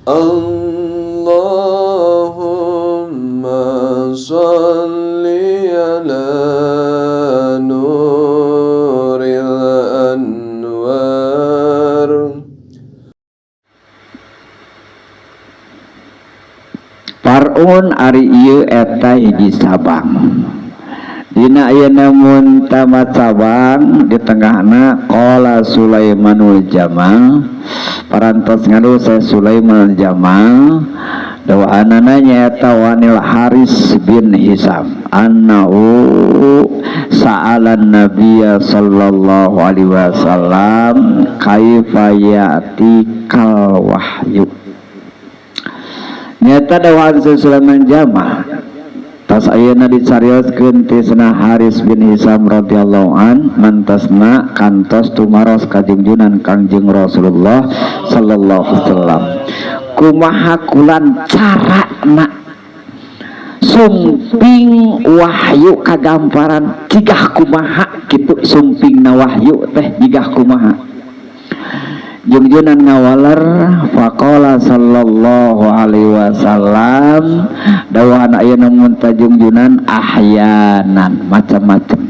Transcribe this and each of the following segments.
Allahumma salli ala nuril anwar. Parun ari ieu eta hiji sabang. Dina ayeuna mun tamat sabang di tengahna qala Sulaimanul Jamal parantos ngadu saya Sulaimanul Jamal dawahanana nyaeta wanil Haris bin Hisam annahu sa'alan nabiyya sallallahu alaihi wasallam kaifa ya'tikal wahyu. Nyata dawahan Sulaiman Jamal tas ayeuna dicarioskeun ti cenah Haris bin Hisam radhiyallahu an mantasna kantos tumaros ka junjunan Kangjeng Rasulullah sallallahu alaihi wasallam kumaha kulan carana sumping wahyu kagamparan jigah kumaha kitu sumpingna wahyu teh jigah kumaha. Jungjunan ngawaler faqala sallallahu alaihi wasallam dawahan ayeuna mun tajungjunan ahyanan macam-macam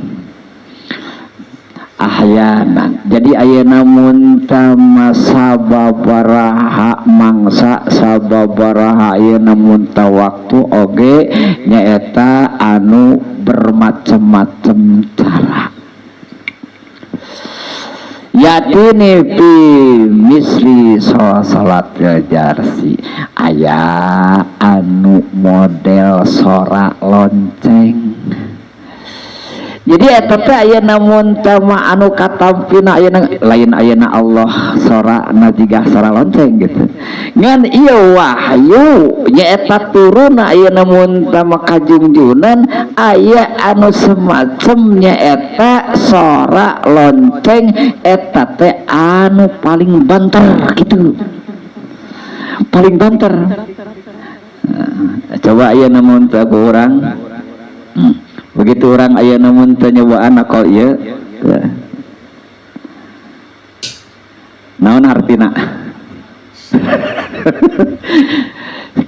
ahyanan. Jadi ayeuna mun sababaraha mangsa sababaraha ayeuna mun waktu oge nyaeta anu bermacam-macam cara. Yatini fi misli salat jarsi aya anu model sora lonceng. Jadi eta teh ayeuna mun teh mah anu katampina ayeuna lain ayeuna Allah sorana jiga sora lonceng gitu. Ngan ieu wahyu nyaeta turunna ayeuna mun teh mah kajungjunan aya anu semacam nyaeta sora lonceng eta teh anu paling banter gitu. Paling banter. Nah, coba ayeuna mun teh ku urang. Begitu orang aya namun teu nyobaan akal ieu naon hartina?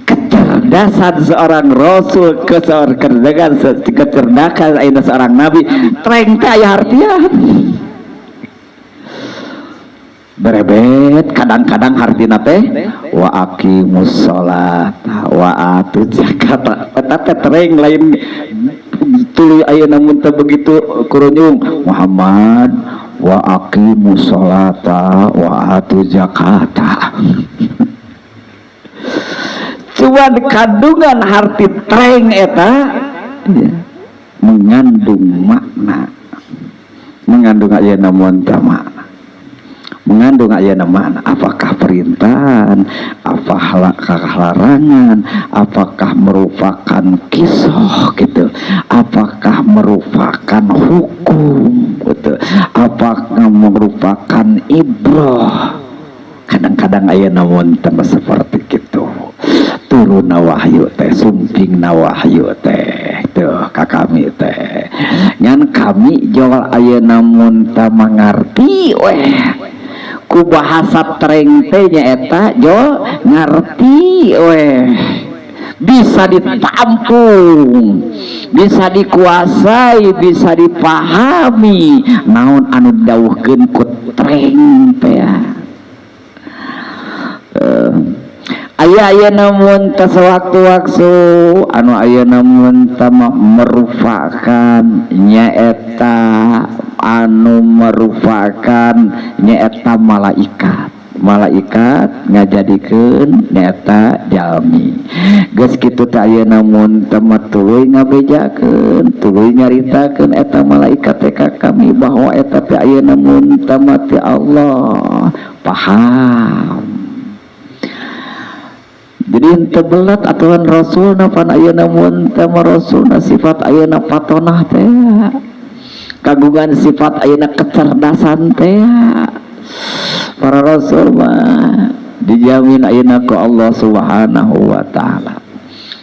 Kecerdasan seorang rasul, kecerdasan ayeuna seorang nabi treng teh aya hartian. Berebet kadang-kadang hartina teh wa aqimus sholata wa atuz zakata eta teh treng lain tuluy ayeuna mun teh begitu kurunyung Muhammad wa aqimus sholata wa atuz zakata. Cuman kandungan harti treng eta ya, mengandung makna, mengandung ayeuna mun teh makna, mengandung ayeuna makna, apakah perintahan, apakah larangan, apakah merupakan kisah gitu, apakah merupakan hukum gitu, apakah merupakan ibroh. Kadang-kadang ayeuna mun teh seperti gitu. Turun wahyu teh, sumping wahyu teh tuh ka kami teh. Ngan kami jual ayeuna mun teh mangarti weh ku bahasa treng teh nyaeta jo ngarti weh, bisa ditampung, bisa dikuasai, bisa dipahami naon anu dawuhkeun ku treng teh. Aya ayeuna mun teh sewaktu-waktu anu ayeuna mun teh merupakan nyaeta anu merupakan nyaeta malaikat, malaikat ngajadikeun nyaeta jalmi. Geus kitu teh ayeuna mun teh mah tuluy ngabejakeun, tuluy nyaritakeun eta malaikat teh ka kami bahwa eta teh ayeuna mun teh mah ti Allah. Paham. Jadi henteu belat aturan rasulna pan ayeuna mun teh mah rasulna sifat ayeuna patonah teh kagungan sifat ayeuna kecerdasan teh. Para rasul mah dijamin ayeuna ku Allah Subhanahu wa taala,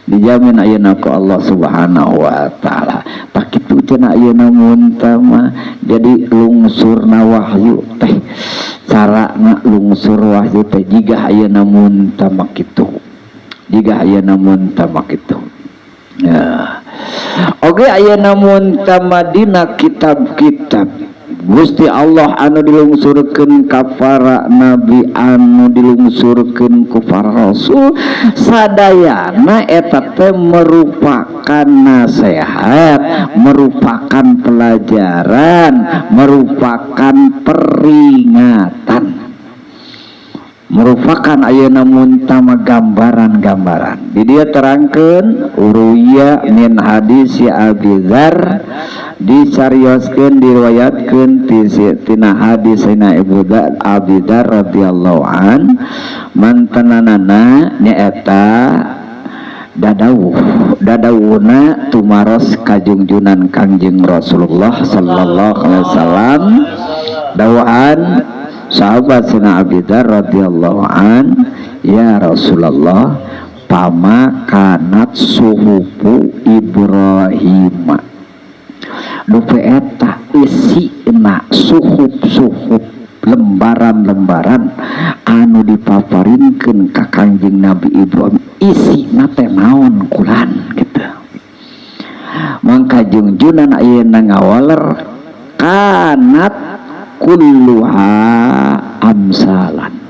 dijamin ayeuna ku Allah Subhanahu wa taala. Tak kitu cenah ayeuna mun teh mah jadi lungsurna wahyu teh Carana lungsur wahyu teh jiga ayeuna mun tama kitu, jiga ayeuna mun tama kitu ya. Oke, ayeuna mun tama dina kitab-kitab Gusti Allah anu dilungsurkeun ka para nabi, anu dilungsurkeun ku para rasul, sadayana eta teh merupakan nasihat, merupakan pelajaran, merupakan peringatan, merupakan ayeuna muntama gambaran-gambaran. Di dieu terangkeun uruya min hadis Abi Dzar, disarioskeun, diriwayatkeun tina hadis Sayyidina Ibu Abi Dzar radhiyallahu an, mantananana nyaeta dadawuh, dadawuhna tumaros kajungjunan Kangjeng Rasulullah sallallahu alaihi wasallam. Dawuhan sahabat Sayyidina Abi Dzar radhiyallahu an, "Ya Rasulullah, fama kanat suhufu Ibrahim?" Dupe eta isina suhuf-suhuf, lembaran-lembaran anu dipaparinkeun ka Kangjeng Nabi Ibrahim, isina teh naon kulan gitu. Mangka jungjunan ayeuna ngawaler, kanat kulluha amsalan,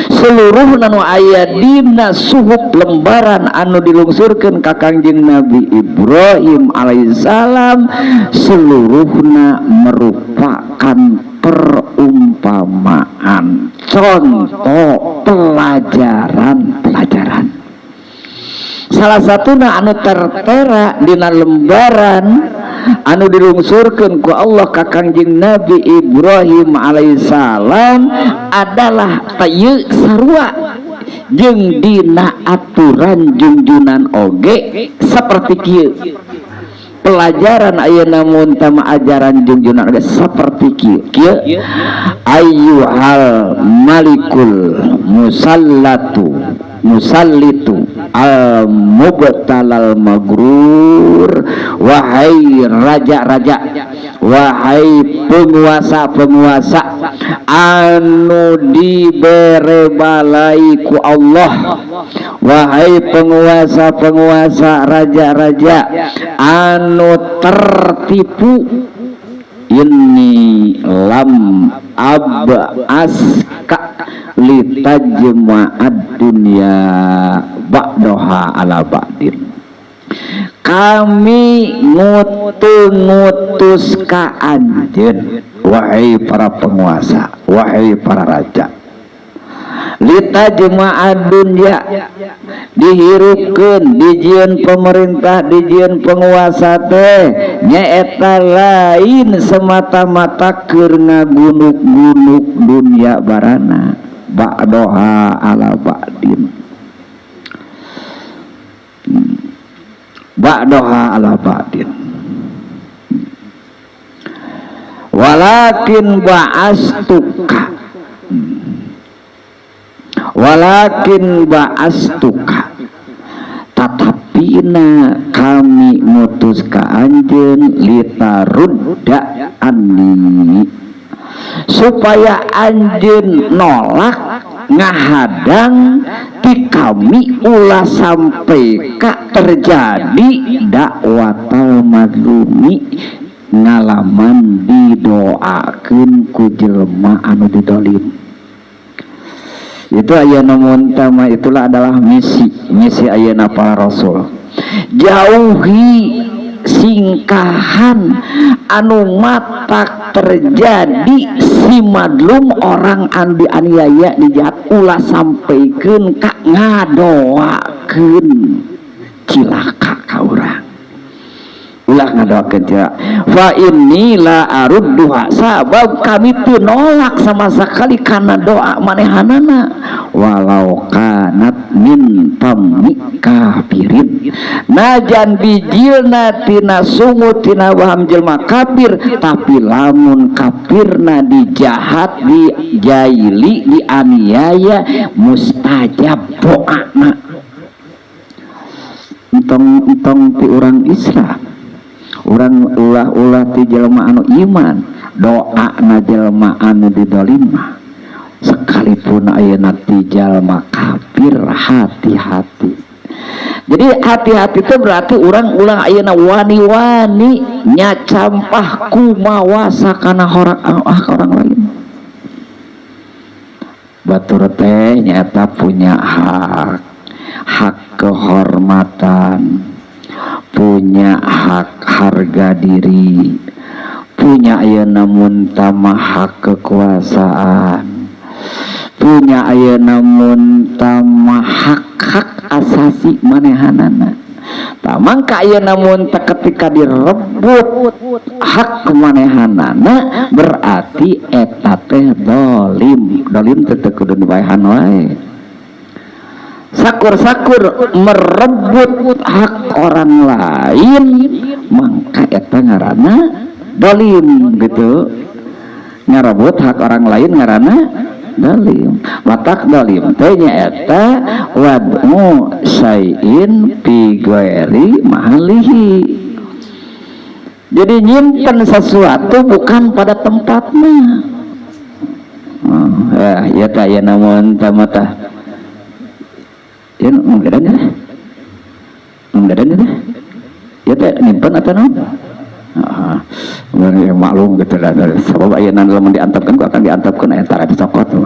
seluruh anu aya dina suhuf, lembaran anu dilungsurkeun ka Kangjeng Nabi Ibrahim alaihissalam, seluruhna merupakan perumpamaan, contoh, pelajaran-pelajaran. Salah satunya anu tertera dina lembaran anu dilungsurkeun ku Allah ka Kangjeng Nabi Ibrahim alaihissalam adalah teu sarua jeung dina aturan junjunan oge seperti kieu. Pelajaran ayeuna mun tama ajaran junjunan oge seperti kieu kieu: ayyuhal malikul musallatu musallitu al mubtalal magrur, wahai raja-raja, wahai penguasa-penguasa anu dibere balai ku Allah, wahai penguasa-penguasa, raja-raja anu tertipu, inni lam ab'aska litajma'ad dunya ba'daha ala ba'din. Kami ngutus ka anjeun, wahai para penguasa, wahai para raja, litajma'ad dunya, dihirupkeun, dijieun pemerintah, dijieun penguasa teh nyaeta lain semata-mata keur ngagunuk-gunuk dunia barana ba'doha ala ba'din, ba'doha ala ba'din, walakin ba'astuka, walakin ba'astuka, tatapina kami ngutus ka anjeun, litarudda anni, supaya anjeun nolak, ngahadang ti kami, ulah sampai ka terjadi dakwatal madlumi, ngalaman didoakeun ku jelema anu didolim. Itu ayeuna muntama, itulah adalah misi misi ayeuna para rasul. Jauhi singkahan anu matak terjadi si madlum, orang anu dianiaya, dijahat, ulah sampaikeun ka ngadoakeun cilaka ka urang, ulah ngadoakeun cilaka. Fa inni la arudduha, sabab kami teu nolak sama sekali karena doa manehanana, walau kanat min fammi kafirin, najan bijilna tina sungut, tina waham jelma kafir, tapi lamun kafirna dijahat, dijaili, dianiaya, mustajab doana. Entong entong ti urang Islam, urang ulah-ulah ti jelema anu iman. Doa na jelma anu didolim mah, sekalipun ayeuna ti jalma kafir, hati-hati. Jadi hati-hati itu berarti orang ulah ayeuna wani-wani nyacampah kumawasa kana orang, ah, orang lain. Batur teh nyata punya hak, hak kehormatan, punya hak harga diri, punya ayeuna muntama hak kekuasaan, punya ayeuna muntama hak-hak asasi manehanana. Tah, mangka ayeuna mun ketika direbut hak manehanana, berarti eta teh dolim. Dolim teh teu kudu dibaehan wae. Sakur-sakur merebut hak orang lain, mangka eta ngaranna dolim gitu. Ngarebut hak orang lain ngaranna dolim. Matak dolim teh nyaeta wad'u syai'in fi ghairi mahalihi, jadi nyimpen sesuatu bukan pada tempatnya. Oh, ya, ya tak ya, namun tamata ya enggak ada, enggak ada ya teh nyimpen atau naon. Ah, ya maklum gitu lah, sebab ayeuna lamun diantepkeun akan diantepkeun aya tarep cokot itu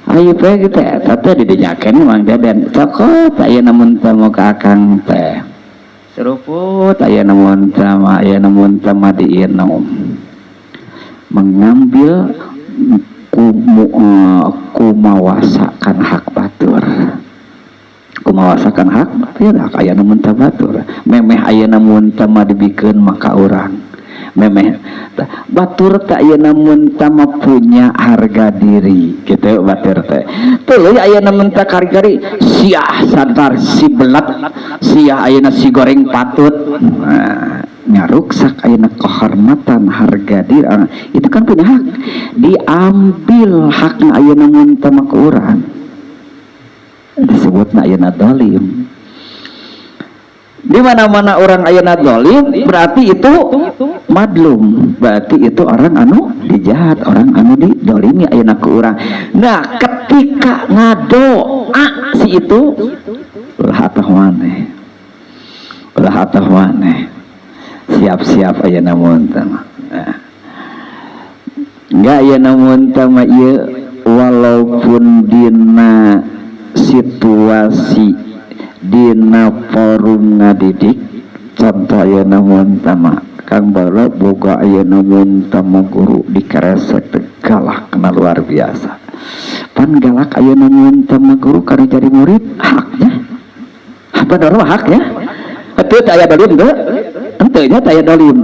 ayo pe gitu. Eta teh didinyakeun Mang Deden cokot ayeuna mun teu mau ka akang teh seruput ayeuna mun teu mah, ayeuna mun teu mah diinum, mengambil kumawasakan hak batur, kumawasakan hak batur, hak ayeuna mun teu batur memeh ayeuna mun teu mah dibikeun maka urang memeh batur tak ayeuna mun teu mah punya harga diri gitu. Batur teh tuluy ayeuna mun teu kari-kari siah santar si belat siah ayeuna si goreng patut. Nah, nyaruksak ayeuna kehormatan harga diri. Ah, itu kan punya hak, diambil hakna ayeuna mun teu mah ku urang, disebutna ayeuna dolim. Di mana-mana orang ayeuna dolim berarti itu madlum, berarti itu orang anu dijahat, orang anu didolimi ayeuna ku urang. Nah, ketika ngadoa si itu ulah atah maneh, ulah atah maneh, siap-siap ayeuna mun teh mah. Nah, enggak ayeuna mun teh mah ieu, walaupun dina situasi dina forum ngadidik, contoh ayeuna mun teh mah Kang Bala boga ayeuna mun teh mah guru dikeresek teh galak kena luar biasa. Pan galak ayeuna mun teh mah guru karena jadi murid haknya apa dorong hak ya itu teu aya dolim teu henteu nya teu aya dolim.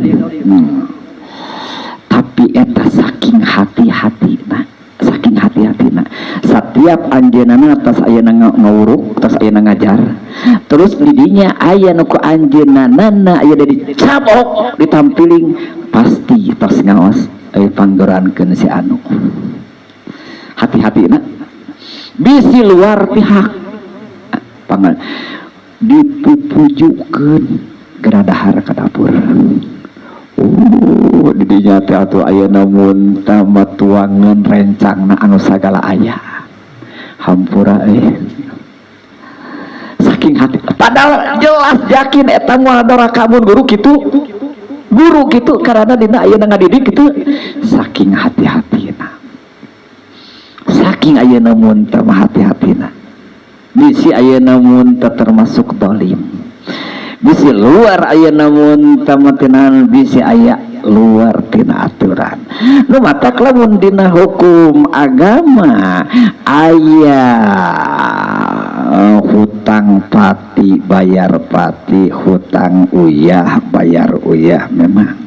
Tapi eta saking hati-hatina, saking hati-hatina, setiap anjeunna atas ayeuna ngawuruk, atas ayeuna ngajar, terus didinya aya nu ku anjeunna nana aya dicabok, ditampiling, pasti tos ngaos euy panggorankeun si anu. Hati-hati na bisi luar pihak pangan dipupujukeun geura dahar ka dapur. Oh, didinya teh atuh ayeuna mun tamat tuangan rencangna anu sagala aya hampura eh saking hati, padahal jelas yakin eta moal doraka mun guru kitu, guru kitu karena dina ayeuna ngadidik kitu. Saking hati-hatina, saking ayeuna mun teu hati-hatina, bisi ayeuna mun teu termasuk dolim, bisi luar ayeuna mun teu matinan, bisi aya luar tina aturan. Nu matak lamun dina hukum agama aya hutang pati bayar pati, hutang uyah bayar uyah memang,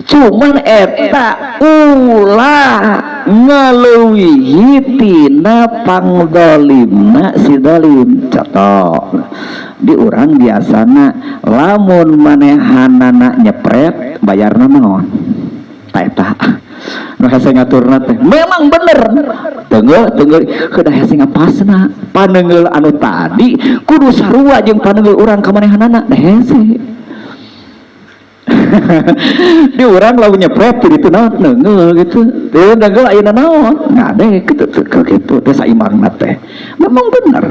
cuman eta ulah ngaleuwihi tina pangdolimna si dolim. Contoh di urang biasana lamun manehanana nyepret bayarna naon ta eta nu hese ngaturna teh memang bener tenggel tenggel kedah hese ngapasna panenggel anu tadi kudu sarua jeung panenggel urang ka manehanana. Dah hese. Di urang lamun nyepret itu naon neunggeul gitu. Teu neunggeul ayeuna naon? Ngadek gitu gitu teh saimbangna teh. Memang bener.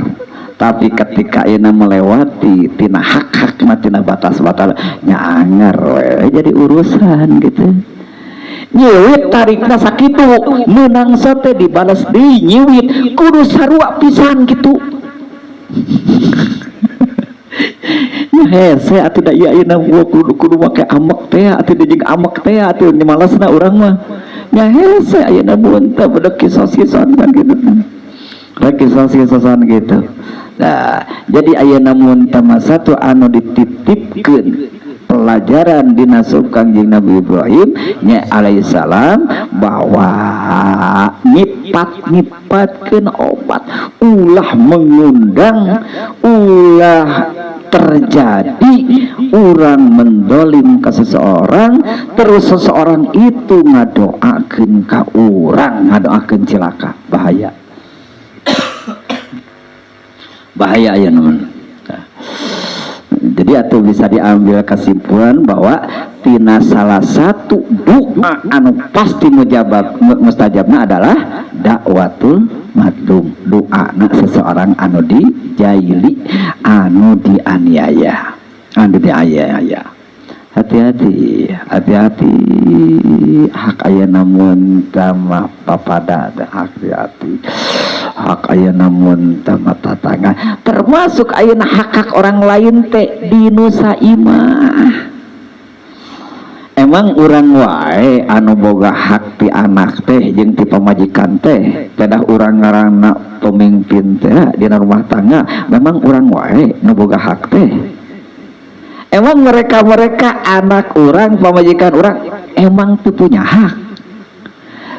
Tapi ketika ayeuna melewati tina hak-hak tina batas-batas nya anger we jadi urusan gitu. Nyiwit tarikna sakitu meunang sote dibalas deui nyiwit kudu sarua pisan gitu. Ya hese atuh da ieu ayeuna kudu make amek teh atuh jeung amek teh atuh malesna urang mah. Nya hese ayeuna mun teh bedek kisos-kisosan gitu. Rek kisos-kisosan gitu. Nah, jadi ayeuna mun teh satu anu dititipkeun pelajaran dina Kangjeng Nabi Ibrahim nya alaihissalam bahwa nyipat-nyipatkeun obat ulah mengundang ulah terjadi orang mendolim ke seseorang terus seseorang itu ngadoakeun ka urang ngadoakeun cilaka bahaya bahaya ya teman. Jadi atau bisa diambil kesimpulan bahwa tina salah satu doa anu pasti mujabab mustajabna adalah dakwatul madlum, doa seseorang anu dijaili anu dianiaya anu dianiaya. Hati-hati, hati-hati hak aya namun tama papada hati-hati hak aya namun tama tatangga termasuk ayeuna hak-hak orang lain teh di nusa imah. Emang urang wae anu boga hak ti anak teh jeung ti pamajikan teh pedah urang ngaranna pemimpin teh dina rumah tangga memang urang wae nu boga hak teh. Emang mereka-mereka anak orang pamajikan orang emang tuh punya hak.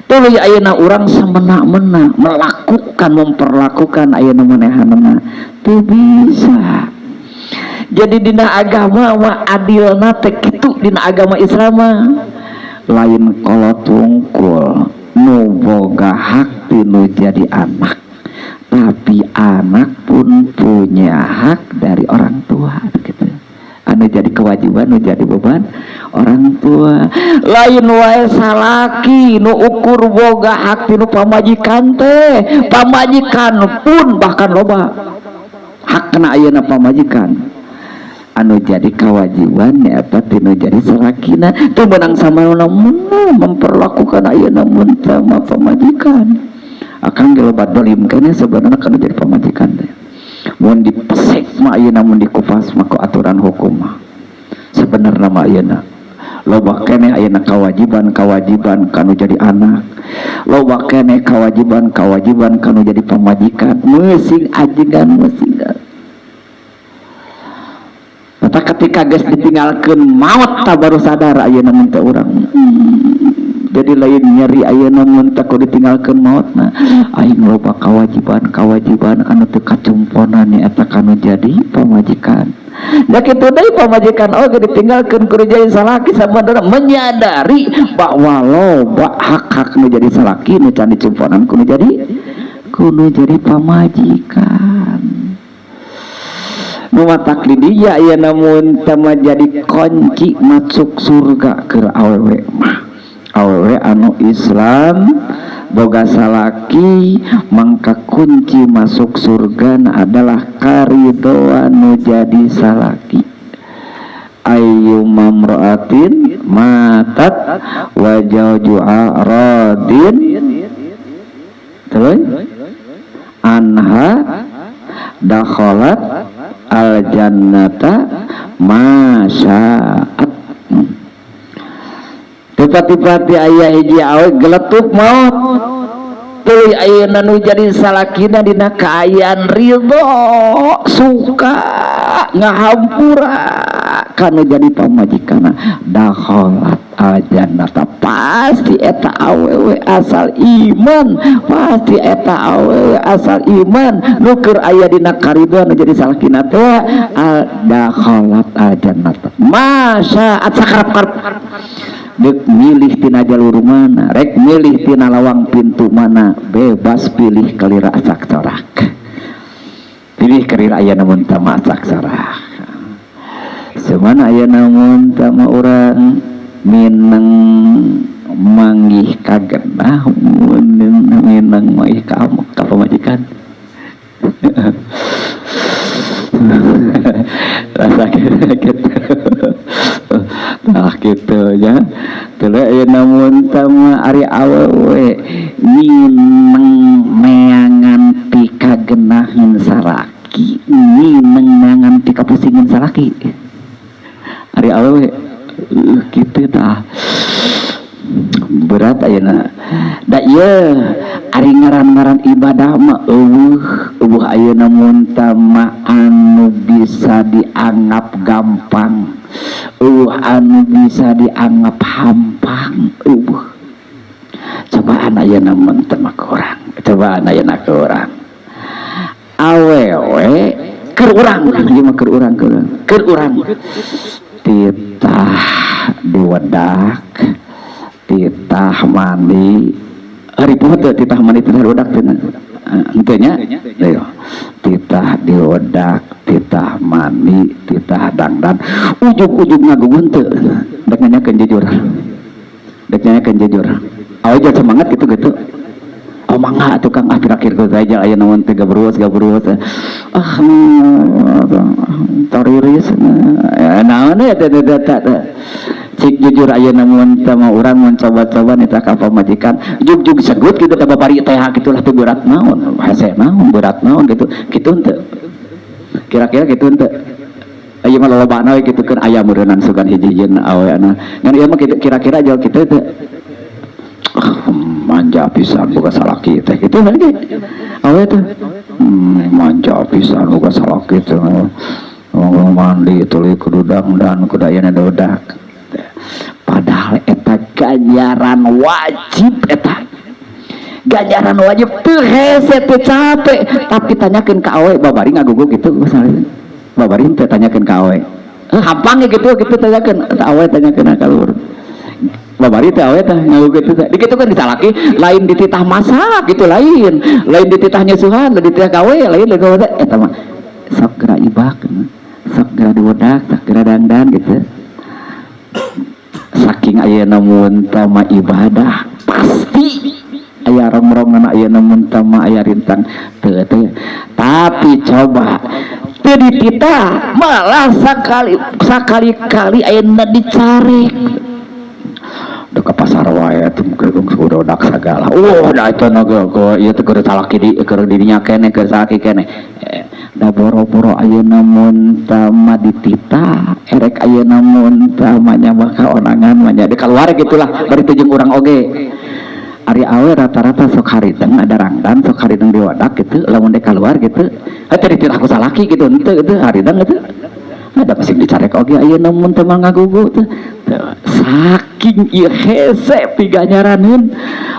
Tuluy ayeuna urang semena-mena melakukan memperlakukan ayeuna manehanna teu bisa. Jadi dina agama mah adilna teh kitu dina agama Islam mah lain kolot wungkul nu boga hak tinu jadi anak, tapi anak pun punya hak dari orang tua gitu. Anu jadi kewajiban anu jadi beban orang tua lain wae salaki nu ukur boga hak tinu pamajikan teh pamajikan pun bahkan loba hak kena ayeuna pamajikan anu jadi kewajiban eta tinu jadi salakina teu meunang sama memperlakukan ayeuna mun sama pamajikan akang ge loba dolim keneh sebenarnya kana jadi pamajikan teh mun dipesek mah ayeuna mun dikupas mah ku aturan hukum mah sebenarnya mah ayeuna loba keneh ayeuna kewajiban-kewajiban kanu jadi anak loba keneh kewajiban-kewajiban kanu jadi pamajikan meusing ajengan meusing. Mata ketika geus ditinggalkeun maut tak baru sadar ayeuna mun teh urang jadi lain nyeri ayeuna mun teh kudu ditinggalkeun mautna aing loba kewajiban-kewajiban anu teu kacumponan eta kanu jadi pamajikan. Da kitu deui pamajikan oge ditinggalkeun kudu jadi salaki sabenerna menyadari bahwa loba hak-hak nu jadi salaki nu can dicumponan kudu jadi pamajikan. Nu matak di dinya aya namun teh jadi kunci masuk surga keur awewe mah. Awewe anu Islam boga salaki mangka kunci masuk surga adalah karidoan nu jadi salaki. Ayyuma mra'atin matat wa zawjuha radin terus anha dakhalat al jannata masya'at. Tiba-tiba aya hiji awe geletuk maut tuluy ayeuna nu jadi salakina dina kaayaan ridho suka ngahampura kanu jadi pamajikanna dakhalat al jannata pasti eta awewe asal iman pasti eta awewe asal iman nu keur aya dina karidhoan nu jadi salakina teh al dakhalat al jannata masya'at sakarep-karep dek milih tina jalur mana rek milih tina lawang pintu mana bebas pilih kelira acak corak pilih kelira aya namun tama acak corak. Cuman ayeuna mun teh mah urang mineng manggih kagenah mineng manggih ka pamajikan. Rasa gitu. Tah kitu nya. Teu ayeuna mun teh mah ari awewe mineng meangan pikagenaheun salaki, mineng meangan pikapusingeun salaki. Ari awewe kitu tah. Berat ayeuna. Da ieu ari ngaran-ngaran ibadah mah eueuh ayeuna mun teh mah anu bisa dianggap gampang, eueuh anu bisa dianggap hampang, eueuh. Cobaan ayeuna mun teh mah ku urang, cobaan ayeuna ku urang. Awewe keur urang, ieu mah keur urang, keur urang. Titah diwedak, titah mandi, ripuh teu titah mandi titah diwedak teh henteu nya? Titah diwedak, titah mandi, titah dangdan, ujug-ujug ngagugun teu. Dek nanyakeun jujur. Dek nanyakeun jujur. Awe jangan semangat gitu-gitu. Oh mangga atuh Kang, ah pirakhir geus aja aya naon teh gaberuas. Ah toriris ya naon ya teh teh teh. Cik jujur ayeuna mun teh mah urang mun coba-coba nitah ka pamajikan jug-jug segut gitu ka babari teh gitulah teu berat naon, hese naon, berat naon gitu. Kitu henteu. Kira-kira kitu henteu. Ieu mah lolobana we kitu keun aya meureunnan sugan hiji-hijieun aweana. Ngan ieu mah kitu kira-kira jauh kitu teh. Manja pisan boga salaki teh kitu kan ge. Awe teh. Manja pisan boga salaki teh. Ngomong mandi tuluy kudu dangdan kudu aya dodak. Padahal eta ganjaran wajib eta. Ganjaran wajib teu hese teu capek, tapi tanyakeun ka awe babari ngagugu kitu babari teu tanyakeun ka awe. Hampang ge kitu kitu tanyakeun eta awe tanyakeun ka luhur. Babari teh awe teh ngagugu kitu teh. Dikitukeun disalaki lain dititah masak gitu lain, lain dititah nyusuhan, lain dititah gawe, lain gawe teh eta mah sok geura ibak, sok geura diwedak, sok geura dangdan gitu. Saking ayeuna mun teh mah ibadah pasti aya rongrongna ayeuna mun teh mah aya rintang teu teh. Tapi coba teu dititah malah sakali-kali ayeuna dicarek. Duh ka pasar wae teh mungkin kudu sagala. Wah, da eta na ge ieu teh keur salaki di keur dirinya keneh keur salaki keneh. Da boro-boro ayeuna mun teh mah dititah, erek ayeuna mun teh mah nya mah kaonangan mah nya dikaluar gitulah bari teu jeung urang oge. Ari awe rata-rata sok harideng ada rangdan sok harideng diwadak gitu lamun dek kaluar gitu. Teh dititah ku salaki gitu henteu gitu harideng gitu. Ada masih dicarek oge ayeuna mun teh mah ngagugu teh. Saking ieu hese piganyaraneun.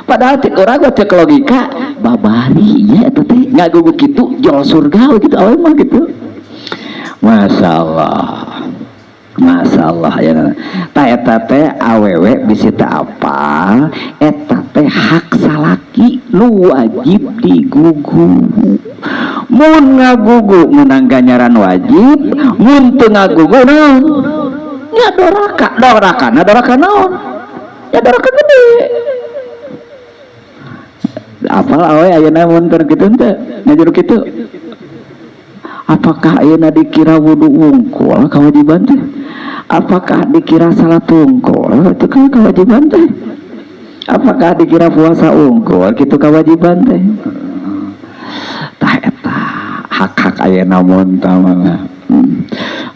Padahal cek urang mah cek logika babari nya eta teh ngagugu kitu jol surga we gitu awe mah gitu. Masyaallah. Masyaallah ya. Tah eta teh awewe bisi teu apal eta teh hak salaki nu wajib digugu. Mun ngagugu menang ganjaran wajib, mun teu ngagugu naon? Nya doraka, doraka na doraka naon? Ya doraka gede. Apal awe ayeuna mun teu kitu henteu? Ngajuru kitu. Apakah ayeuna dikira wudu wungkul kewajiban teh? Apakah dikira salat wungkul itu kan kewajiban teh? Apakah dikira puasa wungkul kitu kewajiban teh? Tah eta hak-hak ayeuna mun tah mah.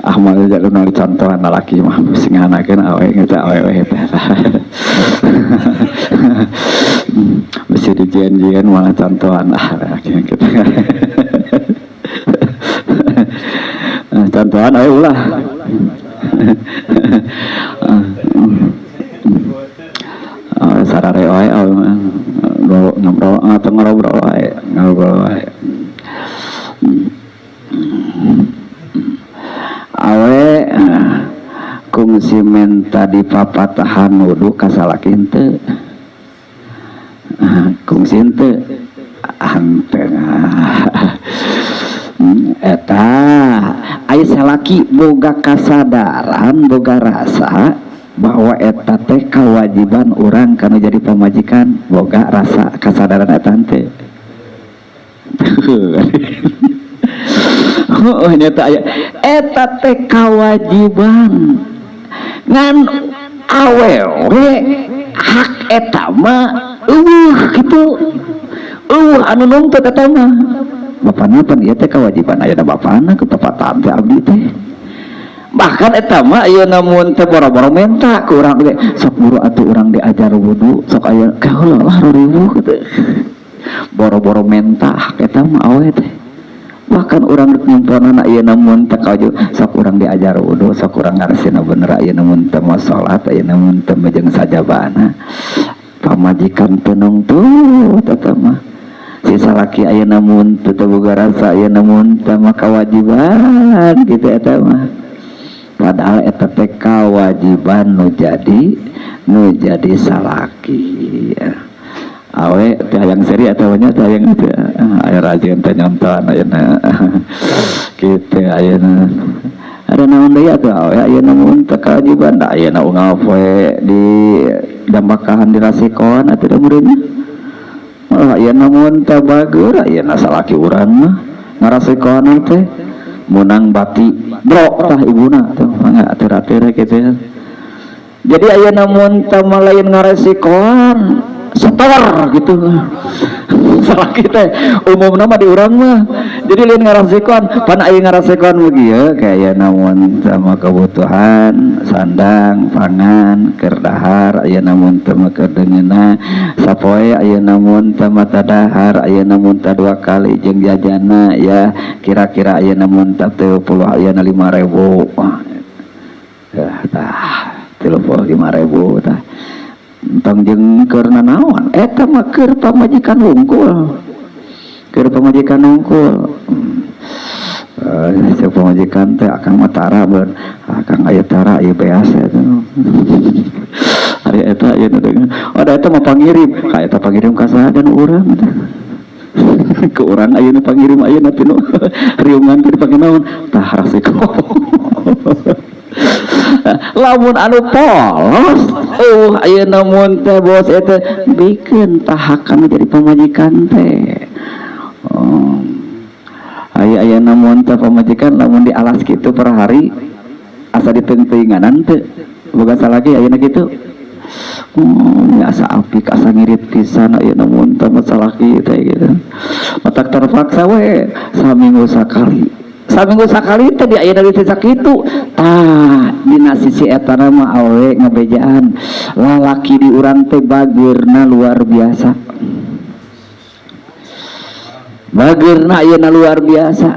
Ah mah jadi nu dicontohan lalaki mah sing nganakeun awe geus awewe teh. Bisi dijieun-jieun malah contohan ah gitu. Contohan ayo ulah. Sarare wae ngobrol atau ngobrol wae, ngobrol wae. Awe kungsi menta dipapatahan wudu ka salaki henteu. Kungsi henteu. Henteu. Eta Aya salaki boga kasadaran, boga rasa bahwa eta teh kewajiban urang kana jadi pamajikan, boga rasa kasadaran eta teh. Oh, nyata aya eta teh kewajiban ngan awewe hak eta mah eueuh kitu, eueuh anu nuntut eta mah. Bapana pan ieu teh kewajiban ayeuna bapana ku papatan teh abdi teh. Bahkan eta mah ayeuna mun teh boro-boro menta ku urang ge, sok buru atuh urang diajar wudu, sok aya kaheula lah riweuh kitu. Boro-boro menta hak eta mah awe teh. Bahkan urang rek nyemponana ayeuna mun teh kaju, sok urang diajar wudu, sok urang ngaresina bener ayeuna mun teh mau salat, ayeuna mun teh jeung sajabana. Pamajikan teu nungtut eta mah. Si salaki ayeuna mun teu boga rasa ayeuna mun teh mah kewajiban gitu eta mah. Padahal eta teh kewajiban nu jadi salaki. Awe teh hayang seri atawa nya teh hayang teh aya rajin teh nyontohan ayeuna. Kitu ayeuna. Ada naon deui atuh awe ayeuna mun teh kewajiban da ayeuna unggal poe di dambakahan di rasikoan atuh da meureunna. Oh, ayeuna mun teh bager ayeuna salaki urang mah ngarasikoan teh menang bati bro tah ibuna tuh mangga atur-atur kitu ya. Jadi ayeuna mun teh mah lain ngaresikoan setor gitu. Salaki teh umumna mah di urang mah. Jadi lain ngarasikoan, pan aya ngarasikoan begieu kayak namun sama kebutuhan sandang, pangan, keur dahar aya namun teh mah keur deungeunna sapoe aya namun teh mah tadahar aya namun teh dua kali jeung jajana ya kira-kira aya namun teh 30 aya 5.000. Ya tah 35.000 tah. Entong jeung keur nanaon eta mah keur pamajikan wungkul. Keur pamajikan wungkul. Cek pamajikan teh akang mah tara beun. Akang aya tara ieu beas eta. Ari eta ieu nu dengan. Oh da eta mah pangirim. Ka eta pangirim ka saha dan urang teh. Ke urang ayeuna pangirim ayeuna teh nu riungan teh dipake naon? Tah rasiko. Lamun anu polos eueuh ayeuna mun teh bos eta bikeun tahakan jadi pamajikan teh. Oh. Aya ayeuna mun teh pamajikan lamun dialas kitu per hari asa diteung-teuinganan teu boga salaki ayeuna kitu. Oh, asa apik asa ngirit pisan ayeuna mun teh salaki teh gitu. Matak terpaksa we saminggu sakali. Saminggu sakali teh di ayeuna di sakitu. Tah dina sisi eta mah awewe ngabejaan lalaki di urang teh bageurna luar biasa. Bageurna ayeuna luar biasa.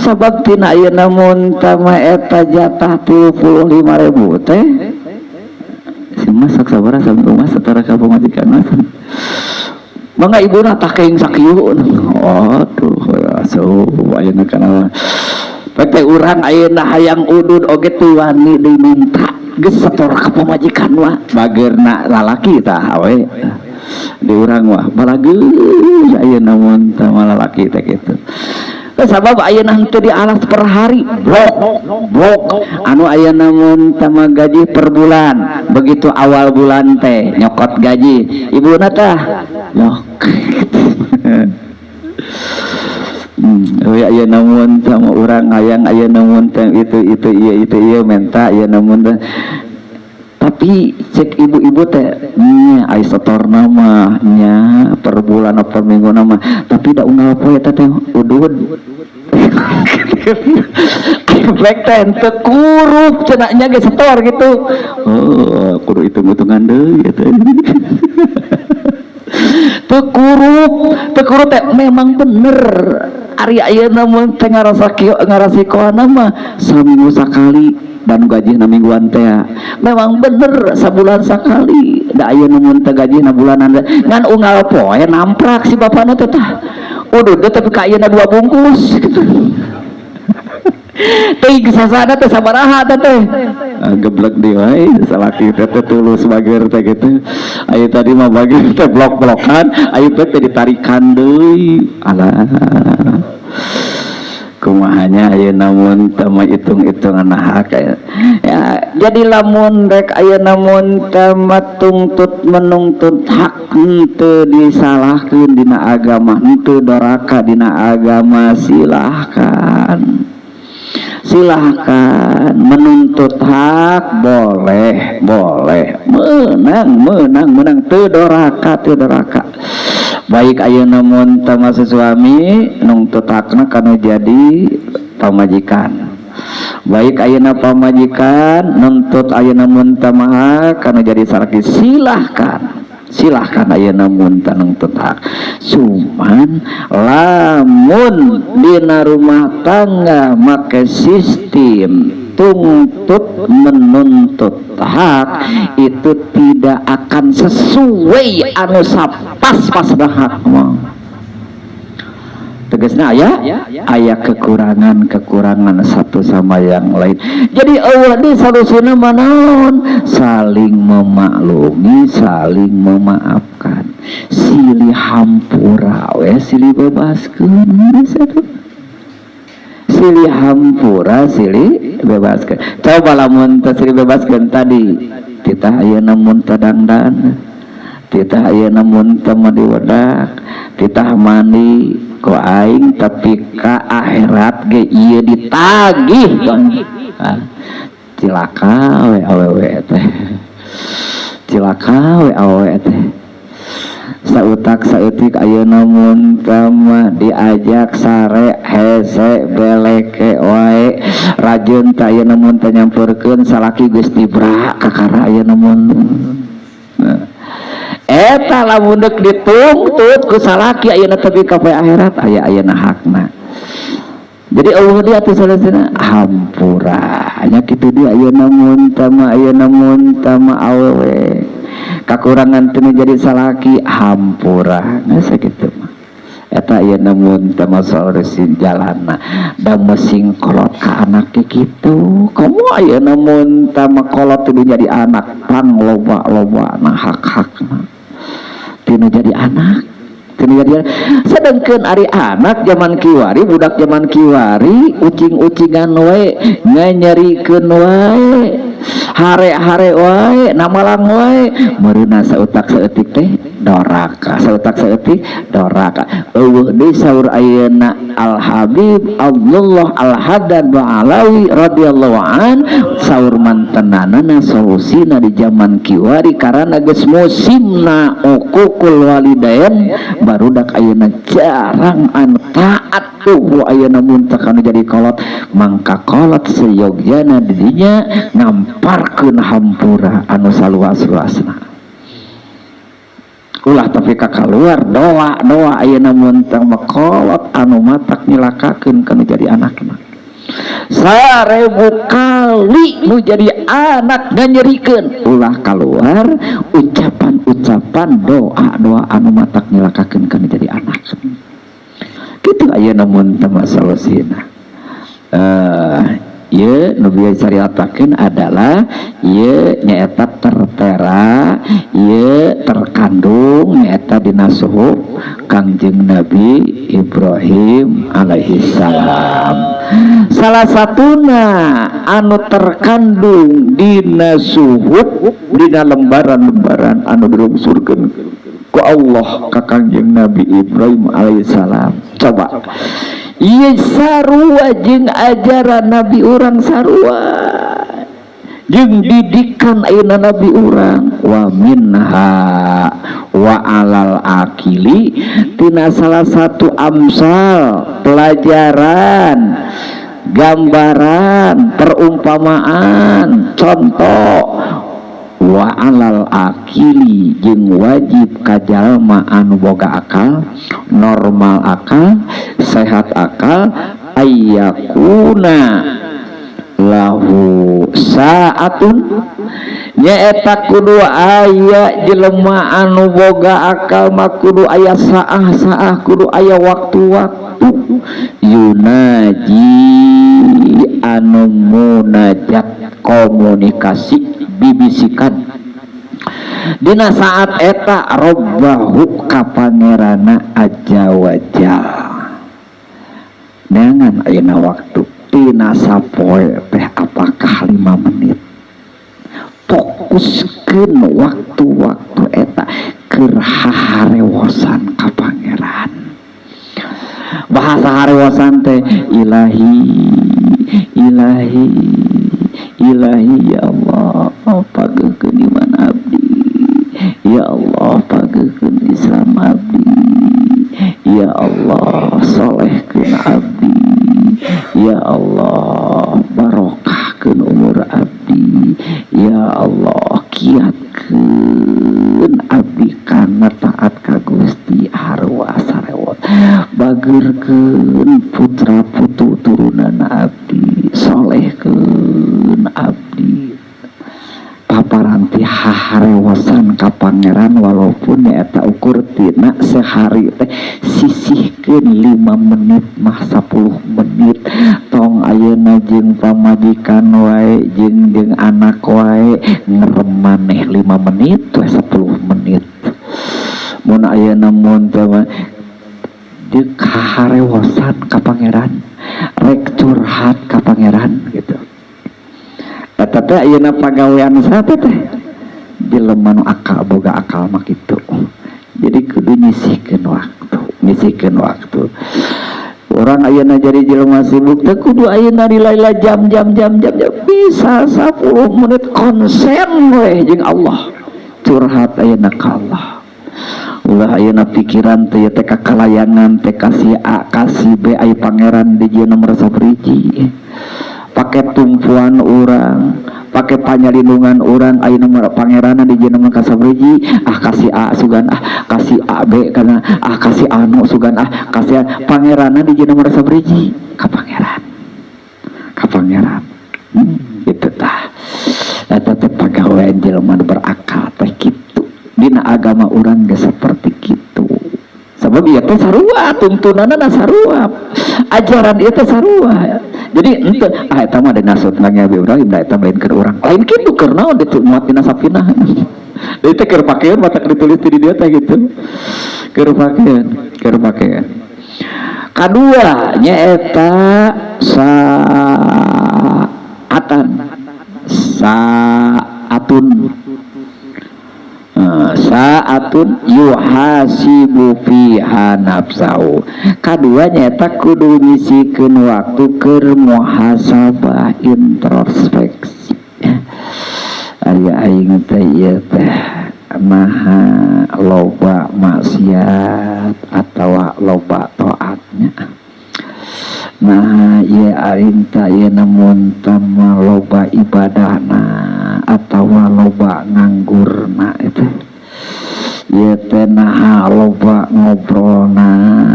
Sabab tina ayeuna mun teh mah eta jatah 35.000 teh. Si mas sok sabaraha saminggu mas setara ka pamajikan mas. Mangga ibuna tah keing sakieu. Aduh asuh ayeuna kana. Pek teh urang ayeuna hayang udud oge teu wani deui minta geus setor ka pamajikan mah. Bageurna lalaki tah awe. Di urang mah balageus ayeuna mun teh mah lalaki teh kitu. Sabab ayeuna henteu dialas per hari, blok blok anu ayeuna mun teh mah gaji per bulan. Begitu awal bulan teh nyokot gaji, ibuna tah blok. Oh ya, namun sama urang hayang aya namun teh itu iya itu iya menta iya namun teh. Tapi cek ibu-ibu teh nya ai setor nama nya per bulan atau per minggu nama, tapi da unggal poe eta teh udud. Efek teh henteu kurup cenah nya ge setor gitu. Oh, kudu hitung-hitungan deui eta. Teu kurup, teu kurup teh memang bener. Ari ayeuna mun teh ngarasa kieu ngarasikoana mah saminggu sakali dan gajina mingguan teh. Memang bener sabulan sakali. Da ayeuna mun teh gajina bulanan teh ngan unggal poe namprak si bapana teh tah. Udud teh tapi ka ayeuna 2 bungkus gitu. Teuing sasana teh sabaraha teh teh. Geblek deui wae salaki teh teh tulus bager teh gitu. Aya tadi mah bager teh blok-blokan, aya teh teh ditarikan deui. Alah. Kumaha nya ayeuna mun teu mah hitung-hitungan hak ya. Jadi lamun rek ayeuna mun teu mah tuntut menuntut hak henteu disalahkeun dina agama, henteu doraka dina agama. Silahkan, silahkan menuntut hak, boleh, boleh, menang, menang, menang, teu doraka, teu doraka. Baik ayeuna mun teu mah suami nuntut hakna kanu jadi pamajikan, baik ayeuna pamajikan nuntut ayeuna mun teu mah kanu jadi salaki, silahkan, silahkan ayeuna mun teu nuntut hak. Cuman lamun dina rumah tangga make sistem tuntut menuntut hak, itu tidak akan sesuai anu sapas-pas hak mah. Tegasna aya aya kekurangan-kekurangan satu sama yang lain. Jadi Allah di solusina manaon? Saling memaklumi, saling memaafkan, silih hampura we, silih bebaskeun. Silih hampura, silih bebaskeun. Coba lamun teu silih bebaskeun tadi, kita ayeuna mun teu dangdan, titah ayeuna mun teu diwedak, titah mandi ku aing, tapi ka akhirat ge ieu ditagih. Ah, cilaka we awewe teh, cilaka we awewe teh. Sautak saeutik ayeuna mun mah diajak sare hese beleke wae, rajeun teh ayeuna mun teh nyamperkeun salaki geus tibra kakara ayeuna mun. Nah, eta lamun deuk dituntut ku salaki ayeuna tapi ka poe akhirat aya ayeuna hakna. Jadi Allah dia atuh salasana hampura nya kitu. Dia ayeuna mun teh mah, ayeuna mun teh mah awewe kakurangan teu jadi salaki, hampura geus sakitu mah. Eta ayeuna mun teh mah solusi jalanna da mesing kolot ka anak kitu. Komo ayeuna mun teh mah kolot teu jadi anak pang loba-loba na hak-hakna tinu jadi anak, tinu jadi anak. Sedangkan ari anak zaman kiwari, budak zaman kiwari ucing-ucingan wae, nganyerikeun wae, hare-hare wae, namalang wae, meureunna sautak saeutik teh doraka, sautak saeutik doraka. Euweuh deui saur ayeuna Al Habib Abdullah Al Haddad Ba'alawi radhiyallahu an, saur mantenanana solusina di zaman kiwari karena geus musimna uququl walidain, barudak ayeuna jarang anu taat tuh ayeuna mun teh kanu jadi kolot. Mangka kolot seyogyana didinya ngamparkeun hampura anu saluas-luasna, ulah tapi ka keluar doa doa ayeuna mun teh mah kolot anu matak nyilakakeun kanu jadi anakna. 1000 kali nu jadi anak nganyerikeun, ulah keluar ucapan-ucapan doa-doa anu matak nyilakakeun kanu jadi anak kitu. Ayeuna mun teh mah solusina ieu nu bieu caritakeun adalah ieu nyaeta tertera, ieu terkandung nyaeta dina suhuf Kangjeng Nabi Ibrahim alaihi salam. Salah satuna anu terkandung dina suhuf, dina lembaran-lembaran anu dilungsurkeun ku Allah ka Kangjeng Nabi Ibrahim alaihi salam. Coba ieu sarua jeung ajaran Nabi urang, sarua jeung didikan ayeuna Nabi urang. Wa minha wa alal akili, tina salah satu amsal, pelajaran, gambaran, perumpamaan, contoh, wa alal akili jeung wajib ka jalma anu boga akal, normal akal, sehat akal, ayyakuna lahu saatun, nyaeta kudu aya jelema anu boga akal mah kudu aya saah-saah, kudu aya waktu-waktu yunaji, anu munajat, komunikasi, bibisikan. Dina saat eta robbahu ka pangerana aja wajal. Neangan ayeuna waktu tina sapoe teh, apakah 5 menit, fokuskeun waktu-waktu eta keur haharewosan ka Pangeran. Bahasa harewosan teh, "Ilahi, ilahi, ilahi, ya Allah, pageukeun iman abdi, ya Allah, pageukeun Islam abdi, ya Allah, solehkeun abdi, ya Allah, barokahkeun umur abdi, ya Allah, kiatkeun abdi kana taat ka Gusti." Haruas harewot, "Bageurkeun putra putu turunan abdi, solehkeun abdi." Paparanti haharewosan ka Pangeran, walaupun nyaeta ukur tina sehari teh sisihkeun 5 menit mah, 10 menit. Tong ayeuna jeung pamajikan wae, jeung jeung anak wae, ngerem maneh 5 menit we, 10 menit. Mun ayeuna mun teh deuk haharewosan ka Pangeran, rek curhat ka Pangeran gitu. Eta teh ayeuna pagawean saha teh? Jelema nu akal, boga akal mah kitu. Jadi kudu nyisihkeun waktu, nyisihkeun waktu. Orang ayeuna jadi jelema sibuk teh kudu ayeuna dilaila jam jam jam jam jam, bisa 10 menit konsen we jeung Allah, curhat ayeuna ka Allah. Ulah ayeuna pikiran teh teh kakalayangan teh, kasih A, kasih B, aya Pangeran di dieu nomor sabaraha, pake tumpuan urang, pake panyalindungan urang. Aya nomor Pangeran di dieu nomor kasabaraha. Ah, kasih A sugan, ah, kasih A B karena, ah, kasih anu sugan, ah, kasih A. Pangeran di dieu nomor sabaraha, ka Pangeran, ka Pangeran. Gitu tah. Eta teh pagawean jelema nu berakal teh kitu. Dina agama urang ge seperti kitu, sabab ieu teh sarua tuntunanna, sarua ajaran ieu teh sarua. Jadi ente, ah, eta mah dina sunnah Nabi Ibrahim da, eta lain keur urang, lain kitu. Keur naon dimuat dina sapinah? Ieu teh keur pakeun, matak ditulis di dieu teh gitu, keur pakeun, keur pakeun. Kadua nyaeta saatan, saatun. Saatun yuhasibu fiha nafsahu. Kadua nyaeta kudu nyisihkeun waktu keur muhasabah, introspeksi. Ari aing teh ieu teh maha loba maksiat atawa loba taatnya? Nah, ieu aing teh ieu namun tama loba ibadahna atawa loba nganggurna? Itu ieu teh naha loba ngobrolna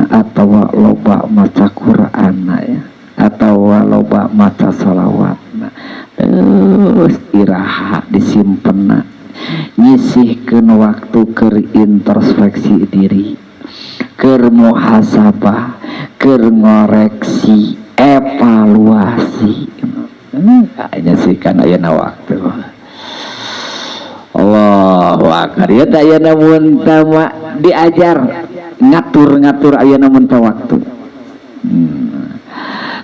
atawa loba maca Qur'anna ya, atawa loba maca sholawatna? Terus iraha disimpenna? Nyisihkeun waktu keur introspeksi diri, keur muhasabah, keur ngoreksi, evaluasi. Nyisihkan ayeuna waktu. Allahu akbar. Ya teh ayeuna mun tama diajar ngatur-ngatur ayeuna mun teh waktu.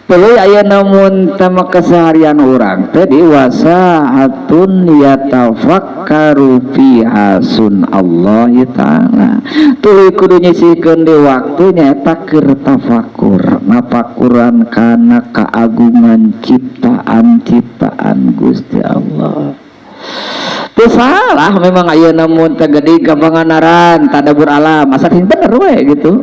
Tuluy ayeuna mun tama keseharian urang teh di wasaatun yatafakkaru fiha sun Allah ta'ala. Tuluy kudu nyisihkeun di waktu nyaeta keur tafakur, napakuran kana keagungan ciptaan-ciptaan Gusti Allah. Teu salah memang ayeuna mun teh gede ka Pangandaran tadabur alam, asa sing bener we gitu.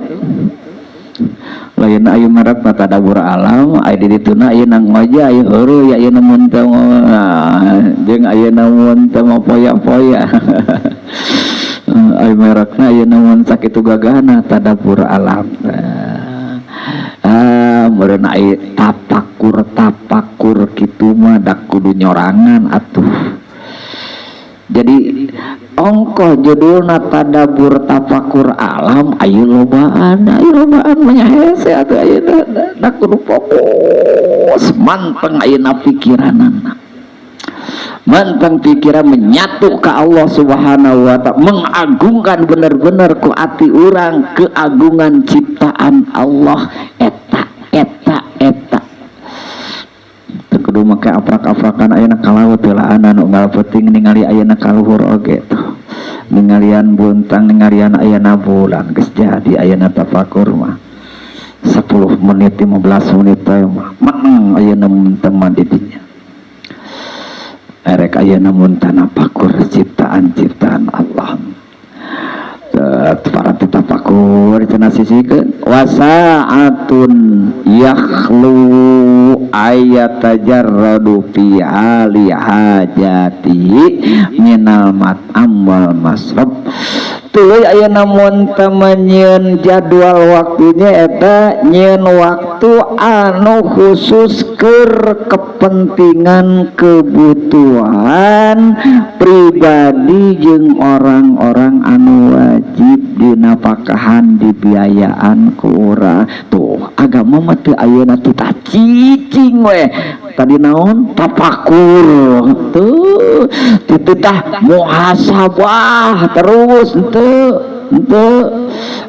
Lain ayu merek mah tadabur alam, aya di dituna ayeuna ngoja, aya heuruy ayeuna mun teh, jeung ayeuna mun teh mah poya-poya. Aya merekna ayeuna mun sakitu gagahna tadabur alam. Ah, meureun aya tapakur tapakur kitu mah da kudu nyorangan atuh. Jadi ongkoh judulna tadabur tafakur alam, ayo lobaan, ayo lobaan mah hese atuh ayeuna. Da kudu fokus manteng ayeuna pikiranana, manteng pikiran menyatu ke Allah Subhanahu wa Ta'ala, mengagungkan bener-bener ku ati urang keagungan ciptaan Allah. Eta eta Aprak-aprakan ayeuna ka laut heulaan anu unggal peuting, ningali ayeuna ka luhur oge tuh, ningalian buntang, ningalian ayeuna bulan. Geus jadi ayeuna tafakur mah 10 menit, 15 menit teh mah menang ayeuna teman di dinya. Erek ayeuna mun tafakur ciptaan-ciptaan Allah, para tafakur cenah sisikeun wasaatun yakhlu ayatajarradu fi ali hajati minal mat'am wal masrab. Tuluy ayeuna mun teu nyieun jadwal waktunya, eta nyieun waktu anu khusus keur kepentingan kebutuhan pribadi jeung orang-orang anu wajib dinapakahan, dibiayaan ku urang. Tuh, agama mah teu ayeuna teu tah cicing we. Tadi naon? Tafakur tuh, teu tah muhasabah terus, henteu henteu.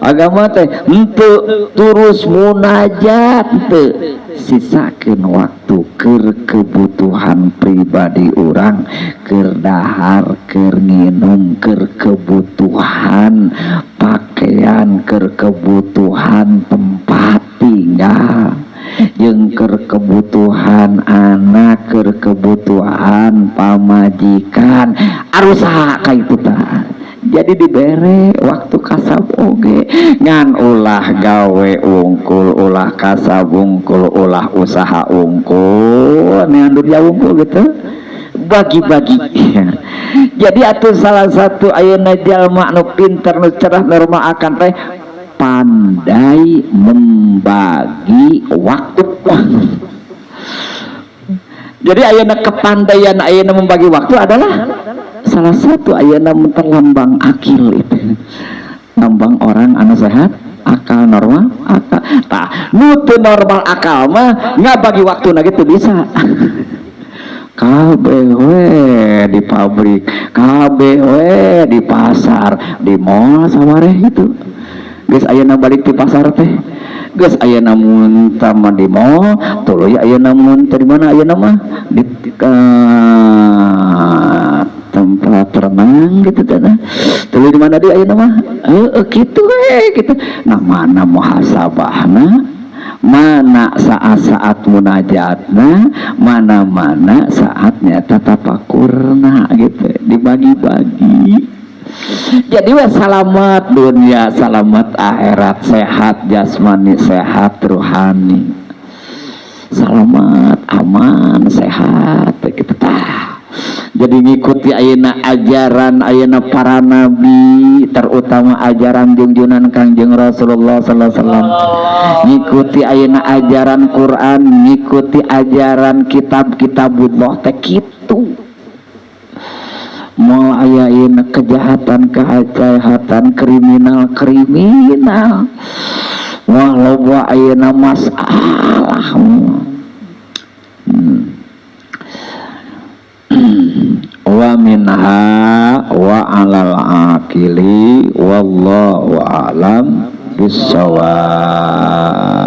Agama teh henteu terus munajat, henteu. Sisakeun waktu keur kebutuhan pribadi urang, keur dahar, keur nginum, keur kebutuhan pakaian, keur kebutuhan tempat tinggal, jeung keur kebutuhan anak, keur kebutuhan pamajikan, arusaha ka itu tah. Jadi dibere waktu kasab oge, ngan ulah gawe ungkul, ulah kasab ungkul, ulah usaha ungkul, neangan dunia ungkul gitu. Bagi-bagi. Jadi atuh salah satu ayeuna jalma anu pinter, nu cerah, normal akan teh pandai membagi waktu. Jadi ayeuna kepandaian ayeuna membagi waktu adalah salah satu ayeuna terlambang akil. Itu lambang orang anu sehat akal, normal akal. Tah, nu teu normal akal mah nggak bagi waktu na gitu bisa. Kabeh we di pabrik, kabeh we di pasar, di mall sawareh gitu. Geus ayeuna balik di pasar teh, geus ayeuna muntah mah di mall, tuluy ayeuna muntah di mana ayeuna mah, di tempat renang gitu teh. Tuluy di mana di ayeuna mah, heueuh kitu we gitu. Nah, mana muhasabahna, mana saat-saat munajatna, mana-mana saatnya tatapakurna gitu, dibagi-bagi. Jadi wah, selamat dunia, selamat akhirat, sehat jasmani, sehat ruhani, selamat, aman, sehat gitu tah. Jadi ngikuti ayeuna ajaran ayeuna para nabi, terutama ajaran junjunan Kangjeng Rasulullah sallallahu alaihi wasallam, ngikuti ayeuna ajaran Quran, ngikuti ajaran kitab-kitabullah teh kitu. Moal aya ayeuna kejahatan kejahatan, kriminal kriminal. Wah, loba ayeuna masalah. Wa minha wa alal akili, wallahu a'lam bissawab.